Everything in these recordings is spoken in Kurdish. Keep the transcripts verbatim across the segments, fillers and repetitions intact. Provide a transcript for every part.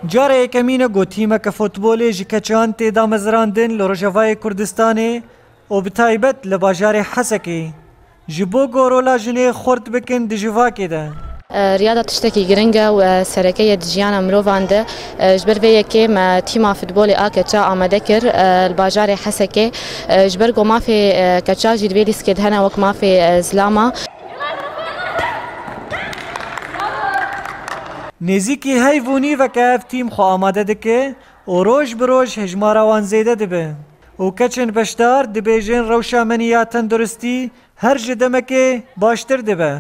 Cara yekemîn e ku tîmeke futbolê ji keçan tê damezrandin li Rojavayê Kurdistanê û bi taybet li bajarê Hesekê. Ji bo ku rola jinê xurt bikin di civakê de. Riyada tiştekî giring e û sereke ye di jiyana mirovan de. Ji ber vê yekê me tîma futbolê a keça amade kir, li bajarê Hesekê. Ji ber ku mafê keça jî di vê lîstikê de hene wek mafê zilama. Nêzîkî heyv û nîveke ev tîm xwe amade dike û roj bi roj hejmara wan zêde dibe û keçên beşdar dibêjin rewşa me nî ya tenduristî her ji demekê baştir dibe.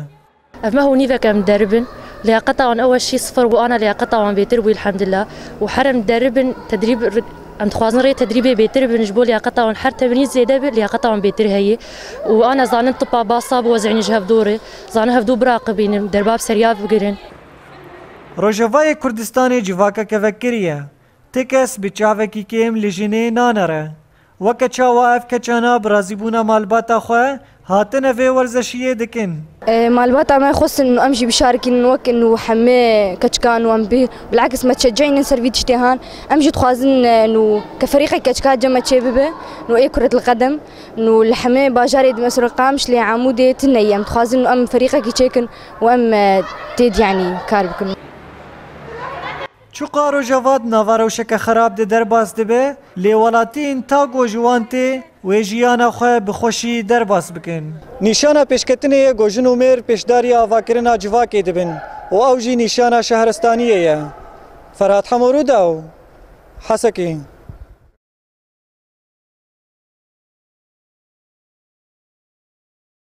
Ev meh û nîveke em deribin. Liyaqeta wan ew e şî sifir bû, ana liyaqeta wan bêtir bû, elhamdulillah. Û her em deribin, tedrîb, em dixwazin rê tedrîbê bêtir bin, ji bo liyaqeta wan her temrîn zêde bi, liyaqeta wan bêtir heye. Û ana zanin tipa basa bi wezînî ji hevdû re, zanin hevdû biraqibînin, derbab seriya bigirin. Rojavayê Kurdistanê civakeke vekkirî ye. Ti kes bi çavekî kêm li jinê nanere. Weke çawa ev keçana bi razîbûna malbata xwe hatine vê werzeşiyê dikin. E, malbata me xwestin û em jî bişarikînin wek û hemê keçikan û em bi, bilakis me çeceynin ser vî tiştê han. Em jî dixwazin, e, û ke ferîqek keçika cem me çê bibe û ê kuret li qedem û li hemê bajarê di mesela Qamişlê, Amûdê tune ye. Em dixwazin û em ferîqekî çêkin û em, e, tê de yanî kar bikin. Çuqa Rojava di nava rewşeke xerab de derbas dibe, lê welatiyên ta ku ji wan tê wê jiyana xwe bi xweşî derbas bikin. Nîşana pêşketinê ye ku jin û mêr pêşdarî avakirina civakê dibin û ew jî nîşana şehristaniyê ye. Ferhat Hemo, Rûdaw, Hesekê.